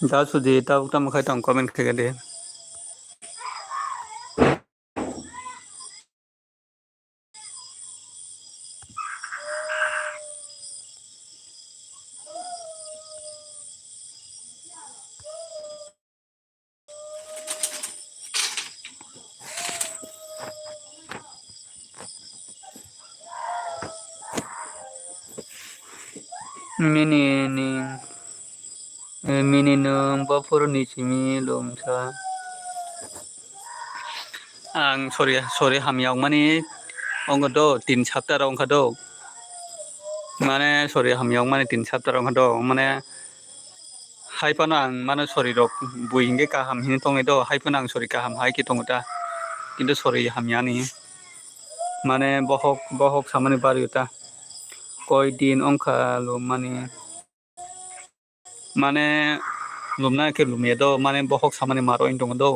Da suji tabuk tamo khai tong comment khe di. Mini ni, eh, mini nwng bophor ni simi lomsa. Ang sori, sori hamya wngmani wngo do, tin sapta rok wngkha do. Mane sori hamya wngmani tin sapta rok wngkha do. Mane hai phano ang mano sori rok bui hinkhe kaham hinwi tongnai do, hai phano ang sori kaham hai khe tongo ta. Kintu sori hamya ni. Mane bohok, bohok samani bari ta. Koi din wngkha lomani. Mane lumna khe lumya do, mane bohok samani maro wng tongo do.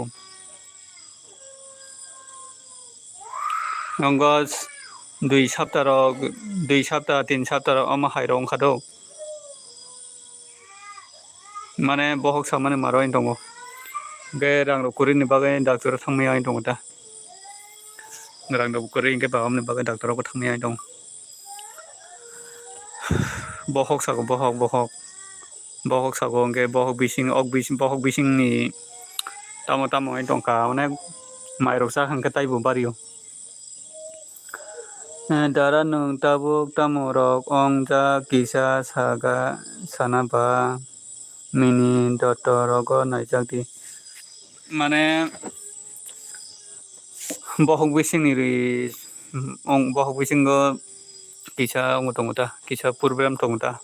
Nongo dui sapta rok, dui sapta, tin sapta rok omo hai rok wngkha do. Mane bohok samani maro wng tongo. Hwnkhe rang rok kwrwini bagwi doctor o thangmani wng tongo ta. Rang rok kwrwi hwnkhe baba mani bagwi doctor o thangmani wng tongo. Bohok sago, bohok, bohok. Bohok sago hwnkhe bohok bising, ok bising, bohok bisingni tamo tamo wng tongkha, onek mairok chak hwnkhe taibo bario. Eh, dara nwng tabuk tamo rok wng jak kisa saga sana ba mini doctor rogo naijak di. Mane bohok bisingni ri, ong bohok bisingo kisa wngo tongo ta, kisa problem tongo ta.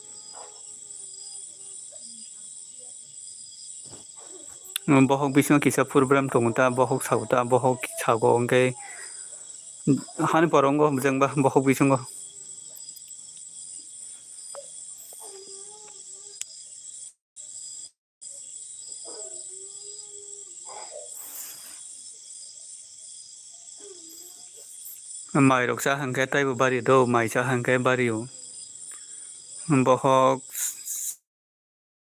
Bohok bisingo kisa problem tongo ta, bohok sago ta, bohok sago hwnkhe hani poro wngo jengba bohok bisingo. Mai rok cha hwnkhe taibo bari do, mai cha hwnkhe bari o. bohok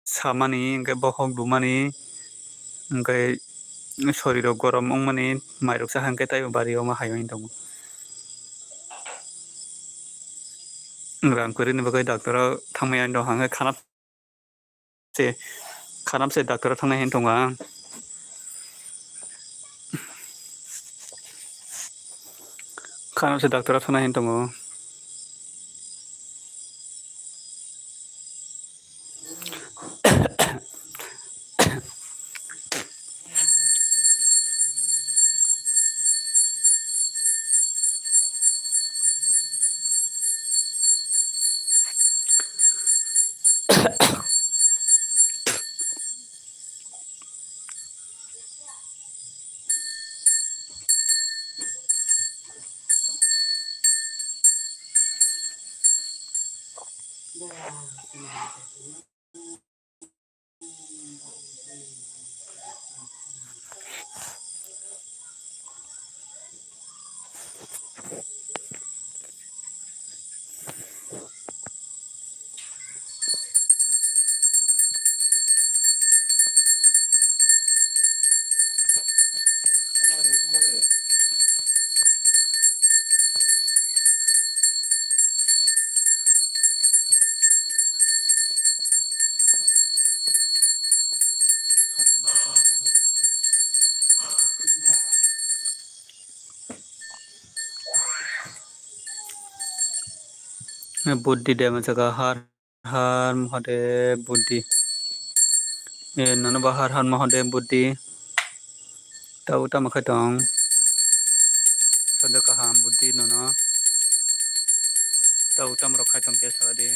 samani, hwnkhe bohok dumani, hwnkhe sorirok gorom wngmani, mairok cha hwnkhe taibo bari o ma hai wngwi tongo. Rang kwrwini bagwi doctor o thangmani ang dohor hwnkhe khana se, khana se doctor o thangnai hinwi tongo ang. Khana se doctor o thangnai hinwi tongo. Buddhi dema jaga har har mahade buddhi. E, nono ba har har mahade buddhi. Tau tamo khai tong. Sodo kaham buddhi nono. Tau tamo rok khai tong khe sadi.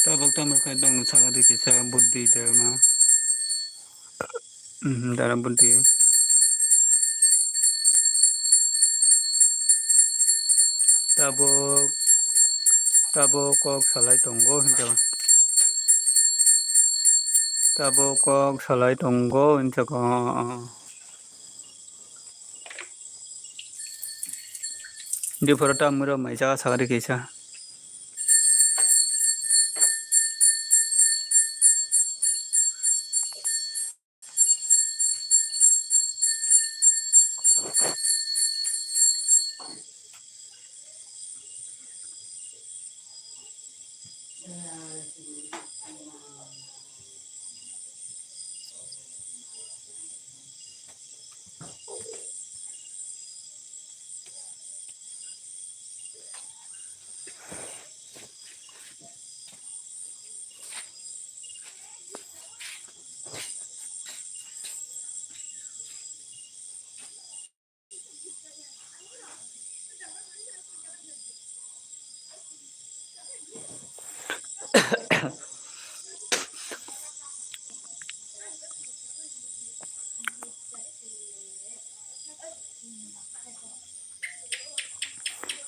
Tabuk tamo khe dong saka di kisa buddhi dharma. Mhm, dharma buddhi. Tabuk, tabuk kok salai tongo hinjak. Tabuk kok salai tongo hinjak. Di phoro ta muro mai jaga sagari kaisa.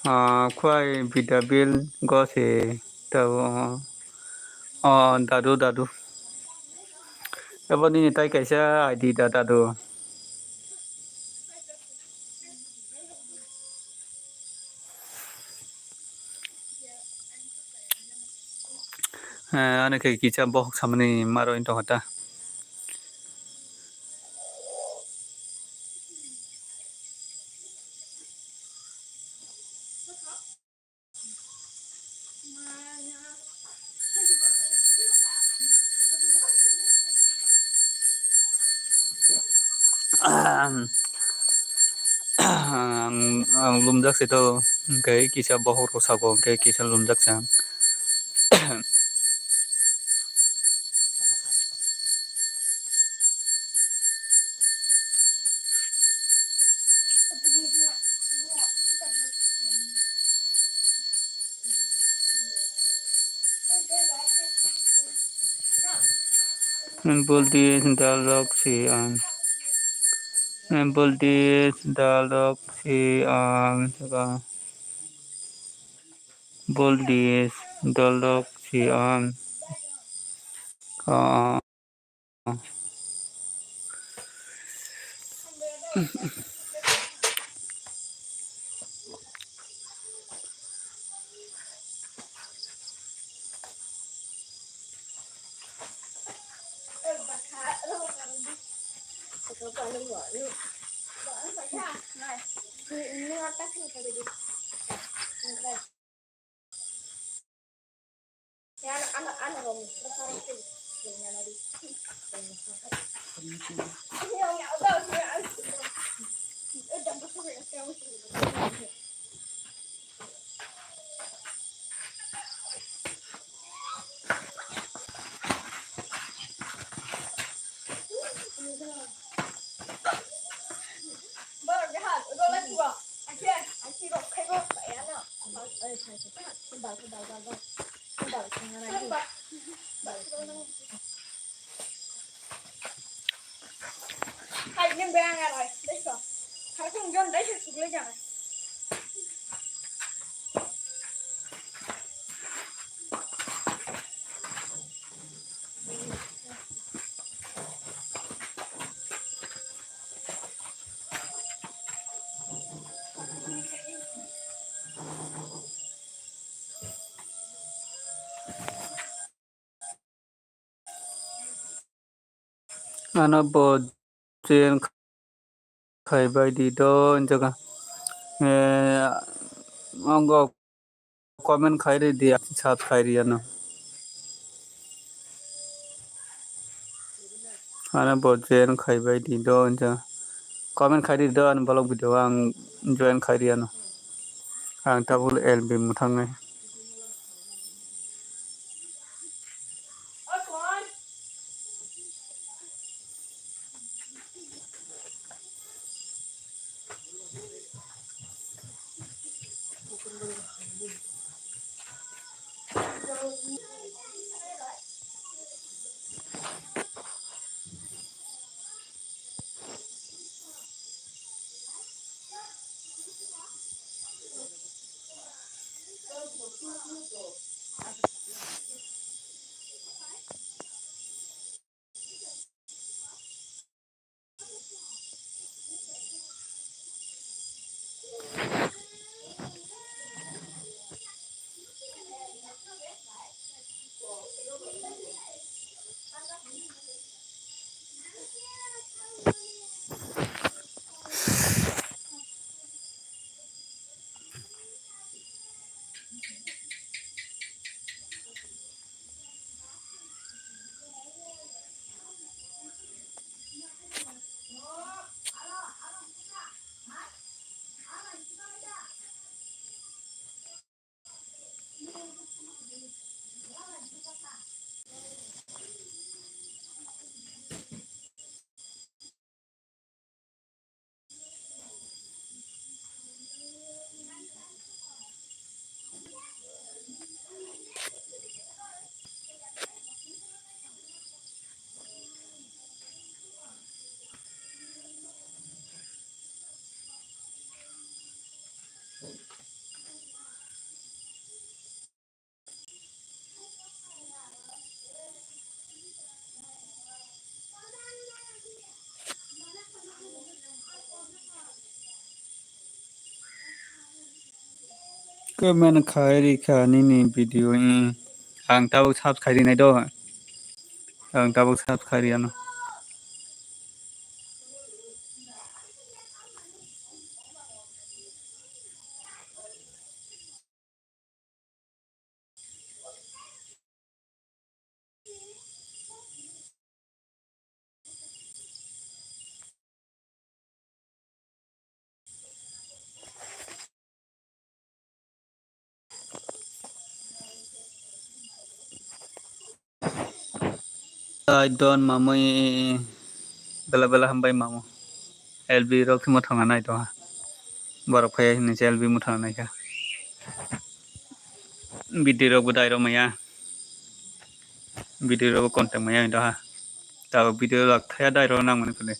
Ah, khwlai bida bil go se tabo. Oh, dadu, dadu. Abo nini tai kaisa I D da, dadu. Eh, ani khe kisa bohok samani maro wng tongkha ta. Ang, ang lumjak se to, hwnkhe kisa bohok rok sabo, hwnkhe kisa lumjak se ang. Buldi dalok si ang. Buldi dalok si ang. Buldi dalok si ang. Ka. Hai, nang bayang arai, desa. Kharkung jon desa suklai jana. Ano bo jen khaibai di do, hinjaga, eh, ongo comment khairi di, subscribe khairi ano. Ano bo jen khaibai di do, hinjaga comment khairi do, ano vlog video ang join khairi ano. Ang tabul L B mwthangnai. Comment khai rikha nini video, i ang tabuk subscribe rinai do, ang tabuk subscribe riano. I don't mamui bela bela hambai mamu. L B rok thwngma thangna nai tongha. Borok phai hinwi se L B muthana naikha. Bidi rok bo dai rok maya. Bidi rok bo contact maya hinwi doha. Tabuk video lak thaya dai rw nang mani kwlwi.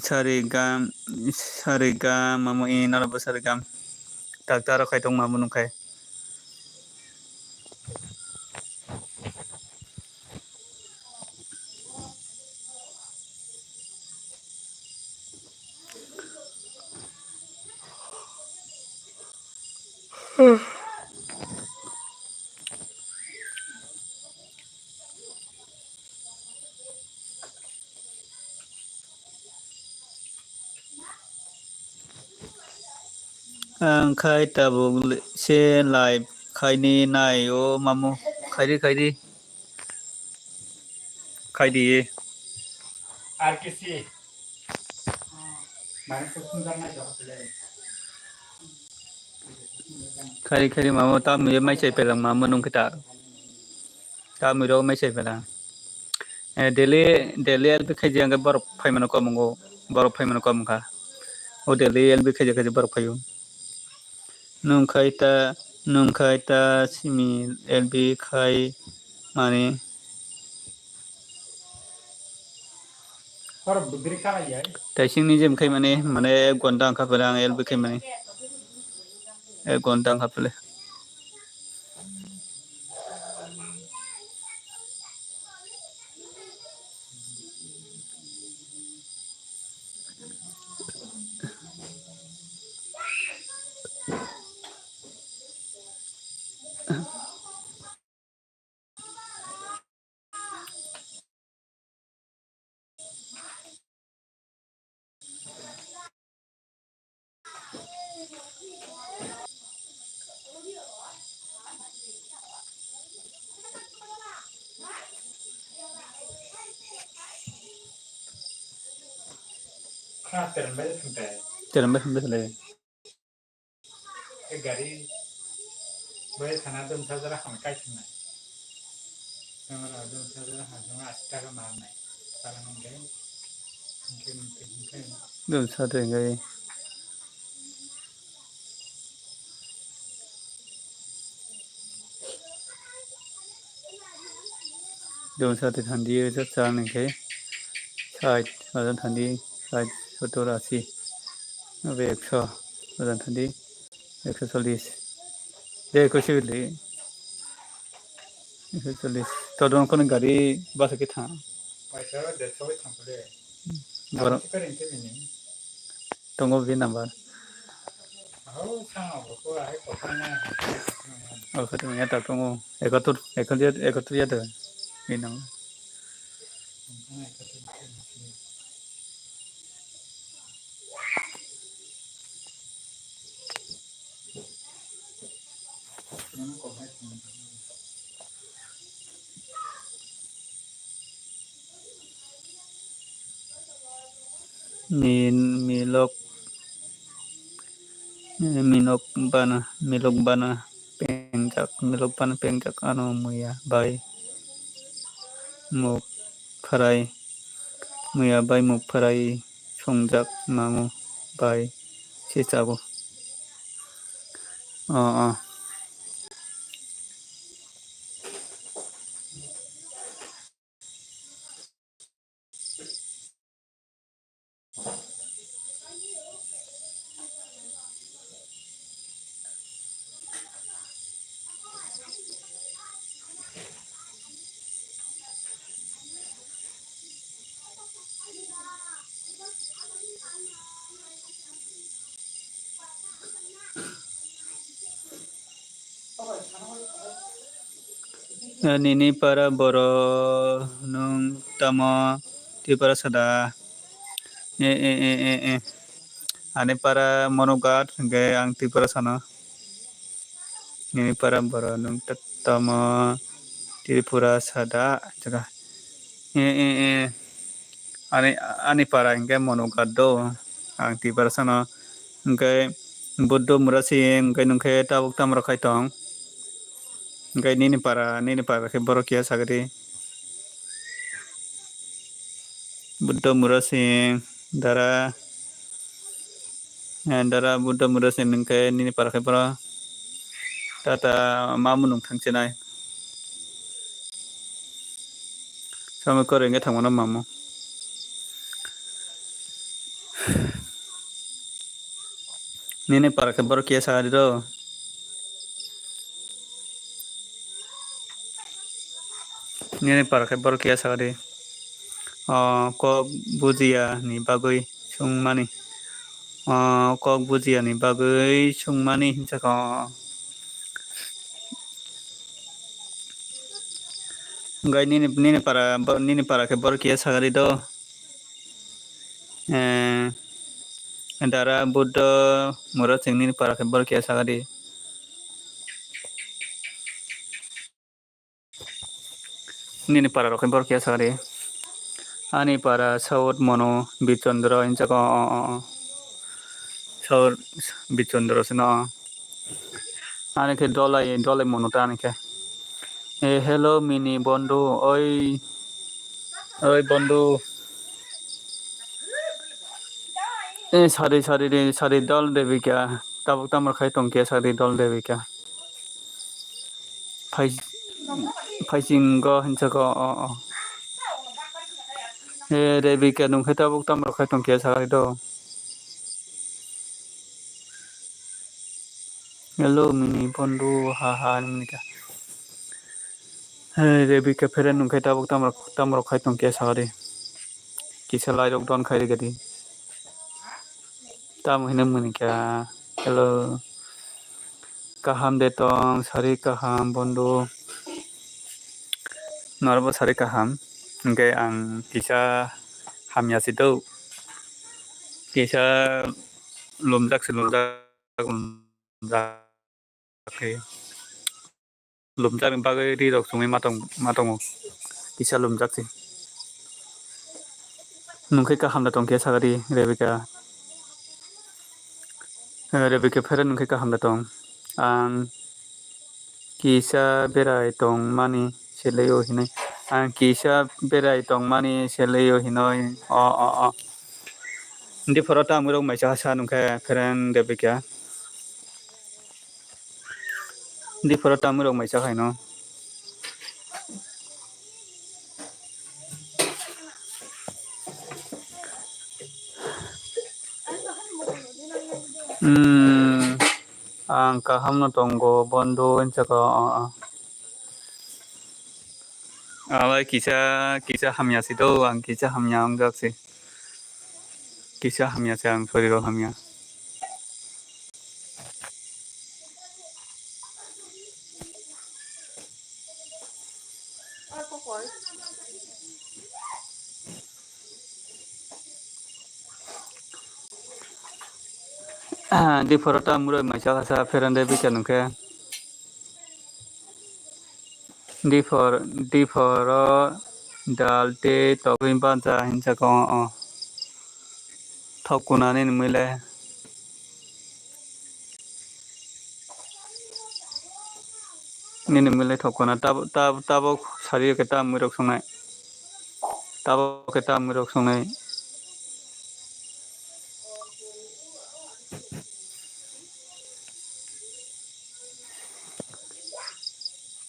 Sari gam, sari gam, mamo in, aro bo sari gam. Doctor rok khai tong mamo nung khai. Ang khai tabuk le-, se live khaini nai o mamu. Khaidi, khaidi. Khaidi. R K C. Khaidi, khaidi mamu tamni mai chai pelang mamu nung kita. Tamni ro mai chai pelang. Eh, daily, daily L P khaidi ang borok phaimano kom ngo. Borok phaimano kom kha. O daily L P khaidi khaidi borok phaio. Nung khai ta, nung khai ta simi L B khai mani. Taising ni jem khai mani, mane ek gonta wngkha pele ang L B khai mani. Ek gonta wngkha pele. Terem bai hwnbai le. Gari bai sana dum sajara ham kai sinai. Dum sajara ham sama asita ka mar nai. Dum sa de gai. Dum sa de thandi cha cha nang khe. Sait, ojan thandi, sait, sottor, asi. Obe ekso, ojan thandi, ekso chollis. De, ekso sibili. Ekso chollis. Todon kono gari basa khe thang. Paisa derso bai thang kule. Borok. Ang si karen khe bini. Tongo bini number. Hau, sang abo ko, ai, ko, sang na. O, khe tong ya ta tongo. Ekattur, ekattur ya, ekattur ya ta. Bini number. Min-, milok, eh, minok bana, milok bana pengjak, milok bana pengjak ano muya bai muk pharai, muya bai muk pharai songjak mamu bai se chabo. O, o. Nini para boro nwng tamo Tripura sada? E, e, e, e, e. Ani para Monogat, hwnkhe ang Tripura sano. Nini para boro nwng ta-, tamo Tripura sada, jaga. E, e, e. Ani, ani para hwnkhe Monogat do, ang Tripura sano. Hwnkhe Buddho Murasing, hwnkhe nwng khe tabuk tamo rw khai tong? Hwnkhe nini para, nini para khe borok kiya sagri? Buddho Murasing, dara, eh, dara Buddho Murasing hwnkhe nini para khe boro. Tata mamu nung thangchinai. Samwi kore wngkhe thangmano mamu. Nini para khe borok kiya sakha di do. Nini para khe borok kiya sakha di. O kok bujiya ni bagwi sungmani. O kok bujiya ni bagwi sungmani hinsa kha. Gai nini, nini para, bo-, nini para khe borok kiya sakha di do. Eh, Dara Buddho Murasing nini para khe borok kiya sakha di. Nini para rok khe borok kiya sakha di. Ani para South Mono Bichondro hinsa kha, o, o, o. South Bichondro sino. Ani khe dolai, dolai mono ta ani khe. Eh, hello, mini bondhu, oi, oi, bondhu. Eh, sari, sari de, sari dol de bika. Tabuk tamar khai tong khe sari dol de bika. Phai, phaising go hinsa go, o, o. Eh, Rebika nung khe tabuk tamar khai tong khe sari do. Hello, mini bondhu, ha, ha, mini ka. Hey, Rebika phere nung khe tabuk tamrok, tamrok khai tong khe sakha di. Kisa lai rok don khai rikha di. Tamo hino mini ka. Hello. Kaham de tong, sari kaham, bondhu. Norbo sari kaham. Hingke ang kisa hamya si do. Kisa lumjak si lumjak. Lumjak khe lumjakni bagwi ri rok chumui ma tong, ma tongo. Kisa lumjak se. Nung khe kaham da tong khe sakha di Rebika. Eh, Rebika phere nung khe kaham da tong. Ang kisa berai tong mani seleo hinoi. Ang kisa berai tong mani seleo hinoi. O, o, o. Di phoro ta amui rok maisa sa nung khe phereng Rebika. Di phoro ta amui rok maisa khaino. Hmm, ang kaham no tongo, bondo, hinsa kha, o, o. Alai kisa, kisa hamya si do, ang kisa hamya wngjak si. Kisa hamya se ang, sorry rok hamya. Di phoro ta muroi maisa kha sa pherende bikha nung khe. Diphor, diphoro dal tei tokni baja hinsa kha o, o. Thok kuna nini mui le. Nini mui le thok kuna. Tab-, tab-, tabok sari o khe ta mui rok songnai. Tabok khe ta mui rok songnai.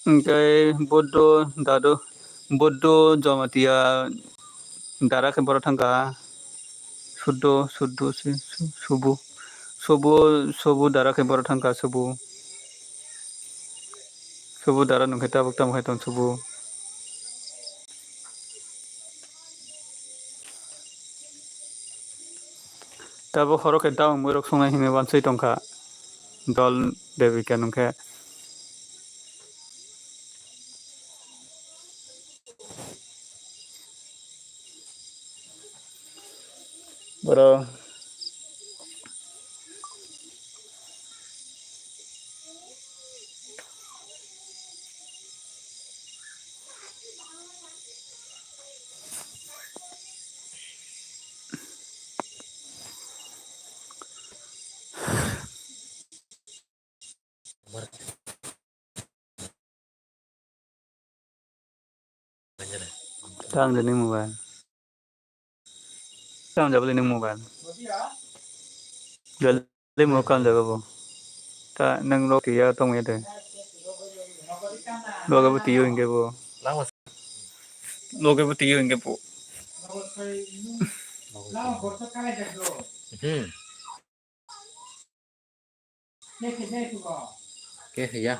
Hingke Buddho dadu, Buddho Jamatia dara khe borok thangkha. Suddo, Suddo, Su-, Su-, Subu, Subu, Subu dara khe borok thangkha, Subu. Subu dara nung khe tabuk tamo khai tong Subu. Tabuk horo khe damung mui rok songnai hinwi wansui tongkha dol Devika nung khe. Boro. Tang de ni mobile. Tang jabali ni mobile. Jali mo kan jaga bo. Ta nang lo kiya tong ya de. Loge bo twiyo hingke bo. Loge bo twiyo hingke bo. Hmm. Ke ya.